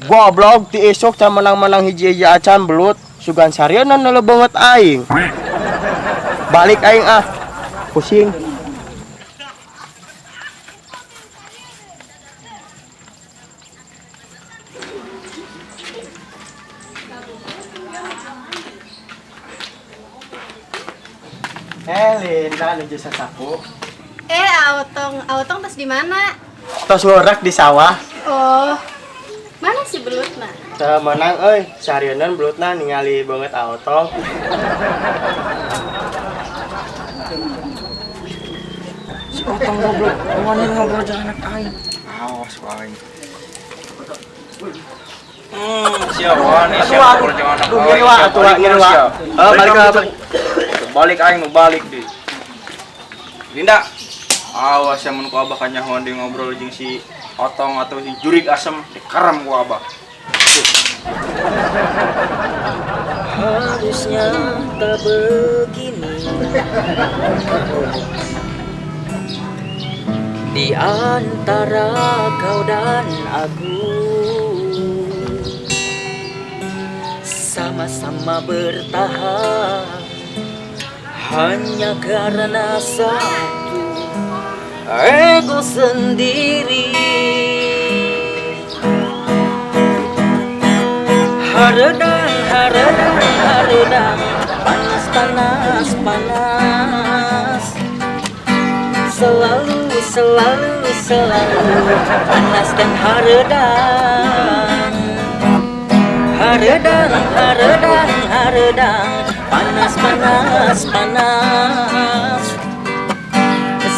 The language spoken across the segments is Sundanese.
Goblok ti isuk can menang-menang hiji-hiji acan belut sugan sarieuna neuleuh beungeut aing. Balik aing ah. Pusing. Eh, Linda nuju sasapu. Eh, Aotong, Aotong tas di mana? Tos ngorak di sawah. Oh, mana si belutna? Teu meunang euy, sarieuna belutna ningali beungeut Aotong. Si Otong goblok, wani ngobrol jeung anak aing. Awas ku aing. Siap wani siap ngobrol jeung anak Aduh, aing. ngiri wa atuh wa, ngiri wa. Oh, balik ka balik. Balik aing nu balik deui. Linda, awas ya mun ku abah kanyahoan deui ngobrol jeung si Otong atau si Jurig Asem, dikaram ku abah. Harusnya tak begini. Di antara kau dan aku, sama-sama bertahan hanya karena satu ego sendiri. Haredang, haredang, haredang, panas, panas, panas. Selalu, selalu, selalu panas dan haredang. Haredang, haredang, haredang, panas, panas, panas.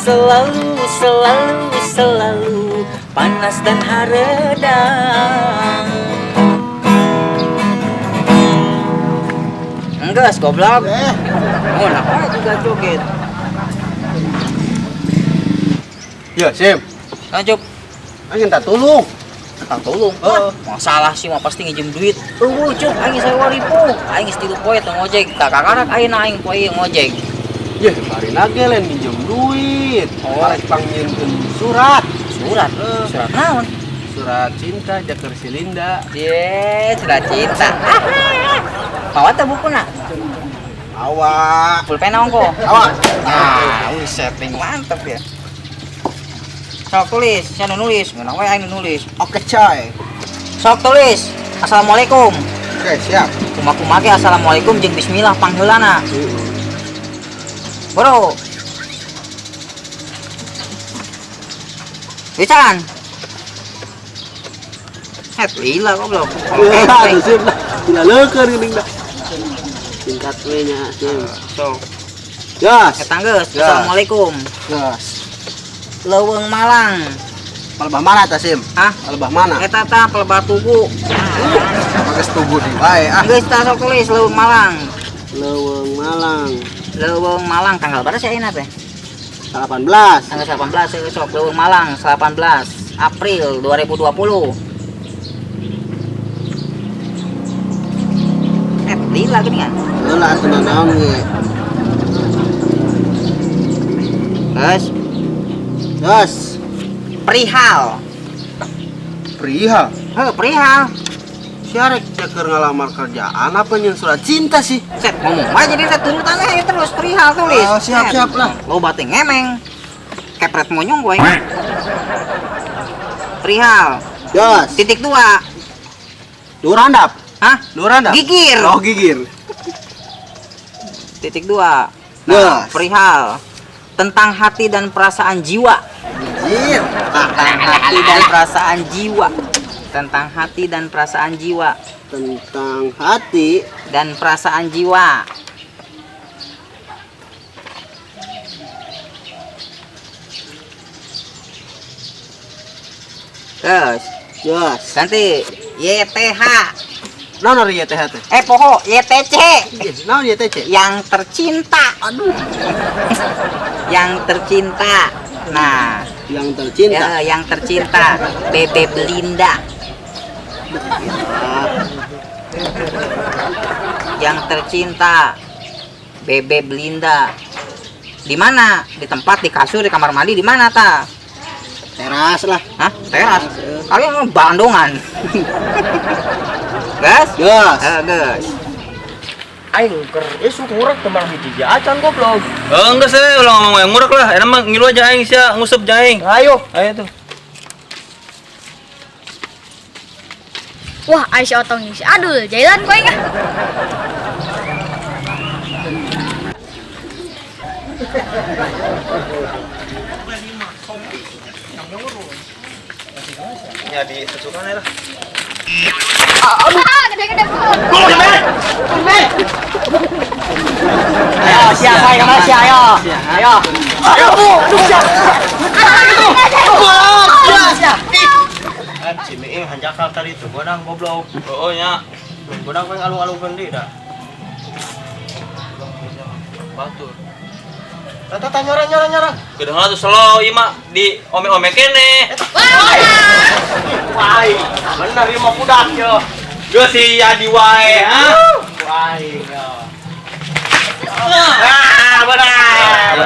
Selalu, selalu, selalu panas dan haredang. Enggak, goblok. Oh, nah, juga joget. Ya, Sim. Lanjut. Aing minta tolong. Minta tolong. Heeh. Masalah sih mah pasti nginjem duit. Eueuh, cuk, aing 1000. Aing geus 3 poe teu ngojek. Tak kakarak ayeuna aing poe ngojek. Yeh, bari nage lain minjem duit. Oh. Arek pangjieunkeun surat. Surat? Heeh. Surat naon? Surat cinta jaker si Linda. Ye, surat cinta. Bawa teh bukuna? Awa. Pulpen ongko. Awa. Nah, wih setting mantep ya. Sok tulis, saya nu nulis, ngeunah we aing nu nulis. Oke, coy. Sok tulis. Assalamualaikum. Oke, siap. Kumaha-kumaha ge assalamualaikum jeung bismillah pangheulana. Bro. Bican. Het lila goblok. Aduh, Sim lah. Tidak leukeun geuning dah. Singkat we nya, Sim. Sok. Gas. Eta geus. Gas. Assalamualaikum. Gas. Leuweung Malang. Palebah mana tah, Sim? Hah? Palebah mana? Eta tah palebah Tugu. Geus Tugu di wae ah. Geus tah sok tulis Leuweung Malang. Leuweung Malang. Leuweung Malang tanggal berapa sih ayeuna teh? 18. Tanggal 18 ya, sok Leuweung Malang 18 April 2020. Lila gini kan? Lila atuh naon ge. Geus. Gas. Perihal. Perihal? Heuh, perihal. Si arek ceker ngalamar kerjaan apa nyeun surat cinta sih? Set ngomong wae jadi teh turutan aja terus perihal tulis. Oh, siap, Set. siap lah. Lo batin ngemeng. Kepret monyong gue. Perihal. Gas. Titik 2. Durandap. Hah? Durandap. Gigir. Oh, gigir. Titik 2. Nah, Gas. perihal tentang hati dan perasaan jiwa. Gigir. Tentang hati dan perasaan jiwa. Tentang hati dan perasaan jiwa. Tentang hati dan perasaan jiwa. Terus. Gas. Ganti YTH. Naon ari YTH teh? Poho, YTC. Naon YTC? Yang tercinta. Aduh. Yang tercinta. Nah. Yang tercinta. Ya, yang tercinta. Bebe Belinda. Yang tercinta. Bebe Belinda. Di mana? Di tempat, di kasur, di kamar mandi, di mana ta? Teras lah. Hah? Teras. Kali emang Bandungan. Gas? Gas. Gas. Aing keur isuk ngurek teu menang hiji acan goblok. Oh, enggak sih, ulah ngomong yang ngurek lah. Enak mah ngilu aja aing sia, nguseup aja aing. Ayo. Ayo tuh. Wah, ai si Otong jeung si Adul, jalan ku aing ah. Ya di susukan lah. Ah, gede-gede pun. Ayo, siapa yang masih ayo. Ayo. Ayo, aduh, siap. Kan si Miing hanjakal tadi tuh godang goblok. Oh, nya. Godang kowe alung-alungkeun deui da. Batur. Tata tata nyorang nyorang nyorang. Kedengaran tuh slow ieu mah di ome-ome kene. Wah, bener ieu mah budak yo. Geus si Adi wae, ha? Wah, yo. Ah, benar.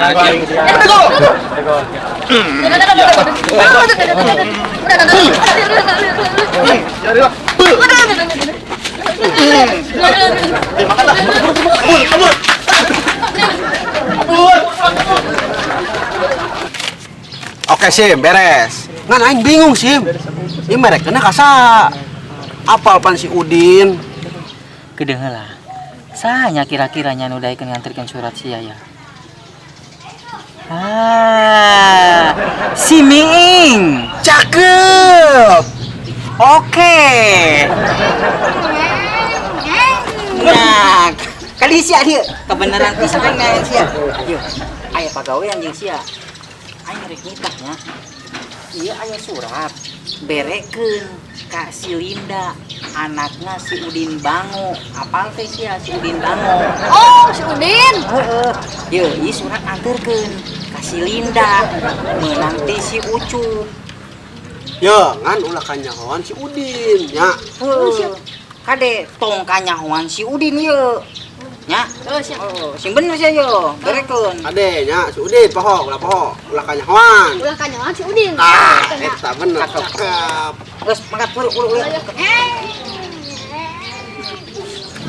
Oke Sim, beres. Ngan aing bingung Sim. Ini mereka kena kasa. Apal pan si Udin. Kedengeun lah. Sanya kira-kiranya nu daekeun nganterkeun surat sia ya. Ah, si Miing. Cakep. Oke. Nah, kali sia dia kebenaran pisan aing naen sia. Yeuh, aya pagawean jeung sia. Aing rek nitah nya. Ieu aya surat berekeun ka si Linda, anakna si Udin Bango. Apal teh sia si Udin Bango? Oh, si Udin. Heeh. Yeuh, ieu surat anterkeun ka si Linda, meunang ti si Ucup. Yo, ngan ulah kanyahoan si Udin nya. Heuh. Kade tong kanyahoan si Udin ieu. Nya. Oh, siap. Oh, sing bener sia ieu, berekeun. Ade nya si Udin poho, ulah poho, ulah kanyahoan. Ulah kanyahoan si Udin. Ah, eta bener cakep. Geus mangkat buru buru.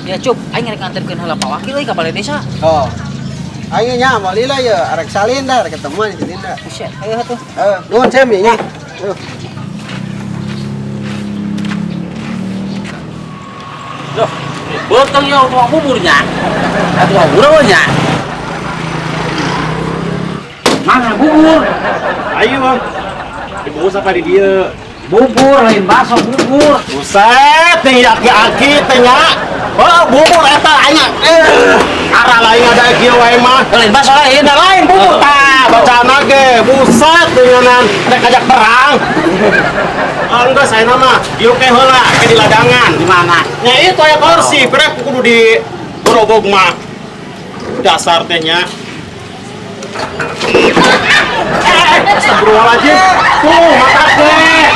Ya Cup, aing rek nganterkeun heula Pak Wakil euy ka balai desa. Oh. Aing nya mau lila ya, arek salin dah, arek ketemuan si Linda. Buset, ayo atuh. Eh, nuhun Sim ya nya. Ayo. Loh, botong yo tukang buburnya. Atuh bubur nya. Mana bubur? Ayo bang, dibungkus apa di dia? Bubur lain bakso bubur. Buset, nih aki-aki teh nya. Oh, bubur eta aing. Arah lain ada kieu wae mah. Lain bakso lain. Da lain bubur tah, bacaan ge. Buset denganan rek ajak perang. Ah, enggak saya nama, dieu ke heula ke di ladangan. Di mana? Nya itu aya kursi, berek kudu di gerobok mah. Dasar teh nya. Astagfirullahaladzim. Tuh, mata teh.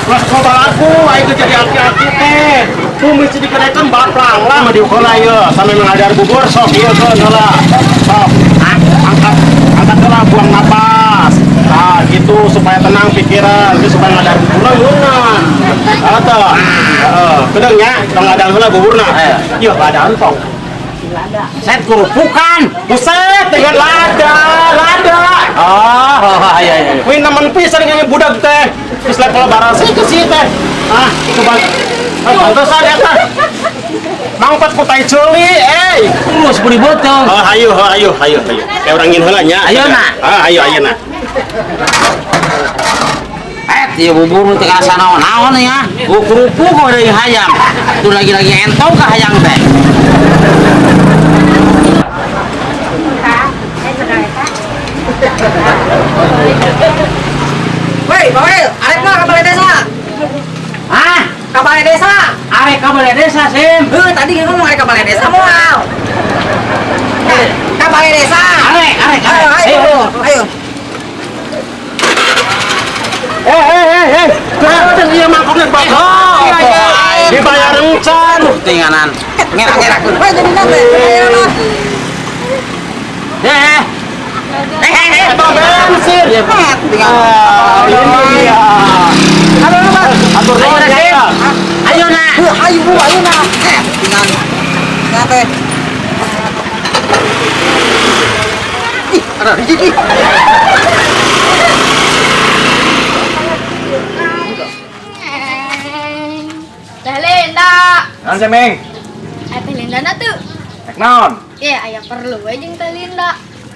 Ulah sekolah aku, aing teh jadi aki-aki teh. Tuh mesti dikedekeun baplang lah mah diukur lah ieu. Sampe mengajar bubur sok ieu keun heula. Sok. Angkat angkat heula buang napas. Nah, gitu supaya tenang pikiran, itu supaya ngadar buburna meunang. Atau heeh, kedeung nya, tong ngadang heula buburna. Ieu ladaan tong. Set kerupukan. Buset dengan lada, lada. Oh, iya iya. Wih, nemen pisan dengan budak teh. Terus level barang sih ke sih teh. Ah, coba. Ah, pantesan eta. Mangpat ku tai ceuli, eh. Terus beri botol. Oh, ayo, ayo, ayo, ayo. Kayak orang ngin heula nya. Ayo, nak. Ah, ayo, ayo nak. Eh, ieu bubur nu teu karasa naon-naon ya. Bu kerupuk kok dari hayam. Tuh lagi-lagi entong ka hayam teh. Woi, Pak Wil, arek mah ka balai desa. Hah? Ka balai desa. Arek ka balai desa, Sim. Heuh, tadi ngomong arek ka balai desa moal. Ka balai desa. Arek, arek, arek. Ayo, ayo. Ayo. Eh. Kenapa dia mangkoknya bakso? Dibayar encan. Tinganan. Ngerak-ngerak. Woi, jadi nanti. Eh. Eh, eh, eh. Eta bensin. Ah, ini dia. Atur Ayo, nuhun, Sim. ya. Ayo nak. Ayo bu, ayo nak. Tinggal. Tinggal teh. Ih, ada di sini. Teh Linda. Naon sih, Meng? Eh, Teh Linda na tuh. Rek naon? Ya, aya perlu we jeung Teh Linda.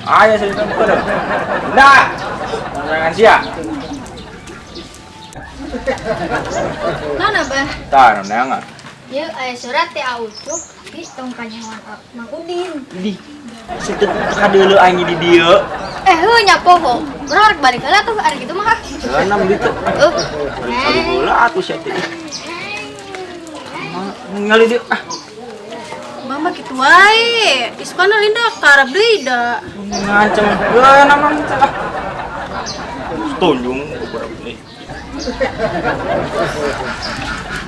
Ayo sih buka dong. Linda. Jangan sia. Naon Abah? Tah, neangan. Ieu aya surat teh Ucup tapi tong kanyahoan Mang Udin. Di. Situ kadeuleu aing di dieu. Eh, heuh nya poho. Urang rek balik heula tuh ari kitu mah. Enam gitu. Heuh. Balik heula atuh sia teh. Ningali dieu ah. Mama gitu wae. Isukana Linda karab deui da. Ngancem. Heuh, nama ah. Tunjung beberapa nih.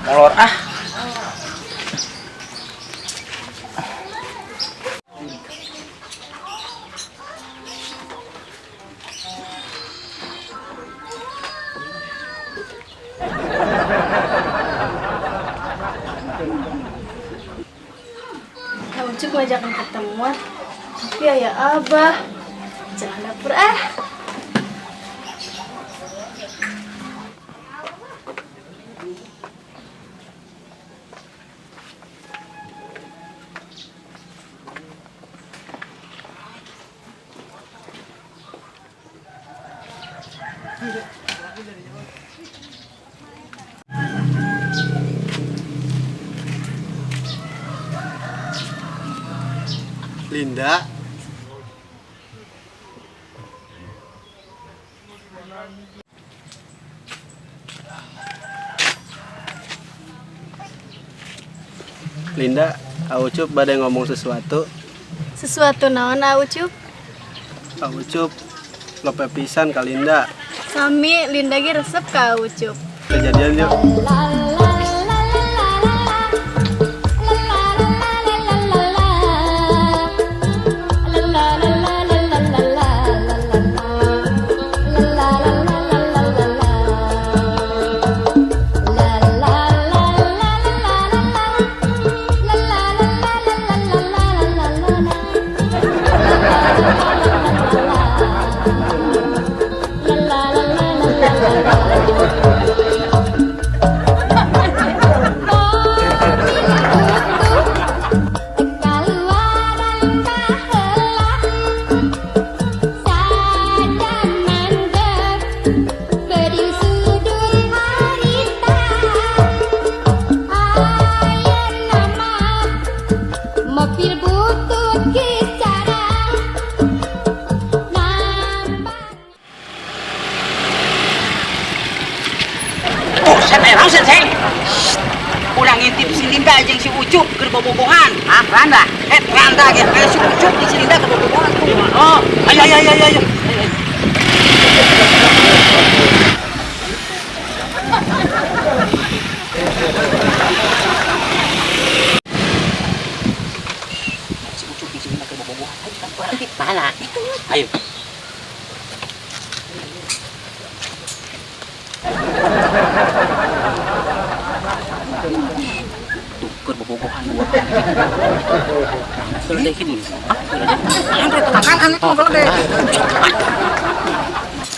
Molor ah. Ya Ucup ngajakin ketemuan. Tapi aya Abah. Jalan dapur ah. Linda. Linda, Ucup badai ngomong sesuatu. Sesuatu naon ah, Ucup? Ucup lope pisan ka Linda. Sami Linda ge resep ka Ucup. Kejadian yuk. Mobil butut kicara nambah. Oh, saya langsung saya. Urang ngintip si Linda jeung si Ucup keur bobogohan. Ah, Randa. Eh, Randa ge aya si Ucup jeung si Linda keur bobogohan tuh. Oh, ayo ayo ayo ayo. Si Ucup jeung si Linda keur bobogohan. Ayo kan urang intip. Mana? Ayo. Tuh, keur bobogohan dua. Sudah gitu.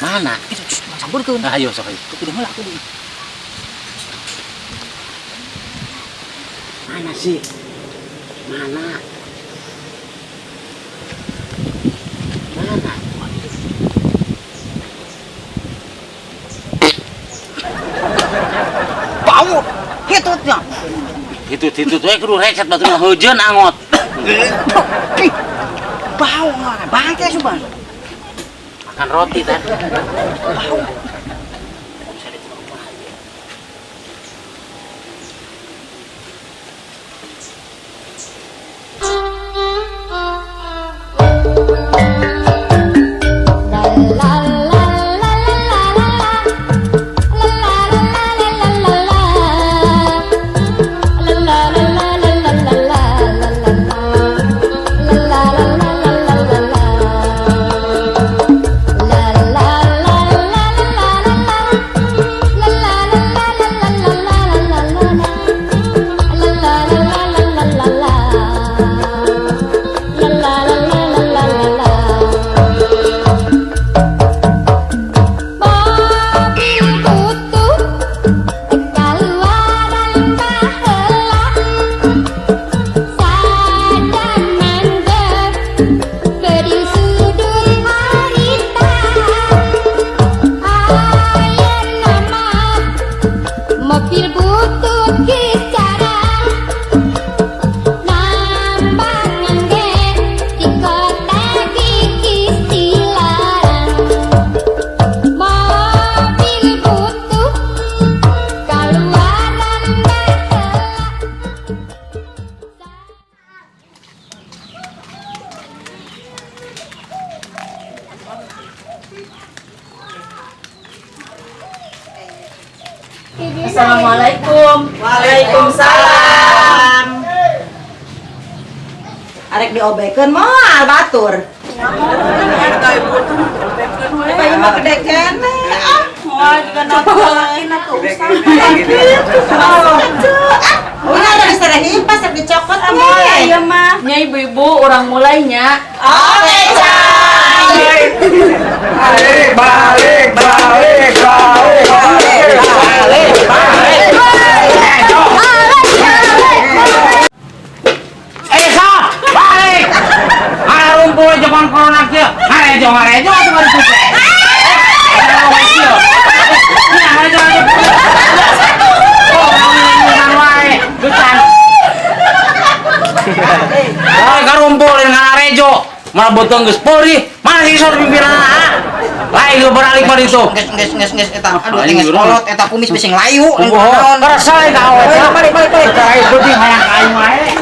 Mana? Itu samburkeun. Ayo sok ayo. Kudu heula kudu. Mana sih? Mana? Mana? Bau. Hitutnya. Hitut-hitut we kudu recet batu mah heujeun angot. Bau mana? Bangke suban. Makan roti tan. Bau. La la la la la la la la la la la. Mobil butut geus jarang nambangan ge di kota gigis dilarang. Mobil butuh kaluaran baheula. Assalamualaikum. Waalaikumsalam. Arek diobekeun moal batur. Bayi mah gede keneh ah. Moal juga nonton. Ini ada diserehin pas rek dicokot Moal we. ieu mah. Nya ibu-ibu urang mulainya. Oke, Cai. Balik, balik, balik, balik, balik, balik, balik. Eh, sok, balik. Ngarumpul zaman corona kieu. Ngarejo ngarejo atuh ngaritu teh. Ngarejo. Ngarejo ngarejo. Oh, ngomong wae. Dutan. Oh, karumpul ngarejo. Malah beuteung geus peurih. Mana sih sor pimpinan ah? Lain ge beralik mah ditu. Geus geus geus geus eta. Aduh, Aing geus geurang. kolot eta kumis bising layu. Oh, kerasa ka awet. Balik balik balik. Aing beuting hayang ka aing wae.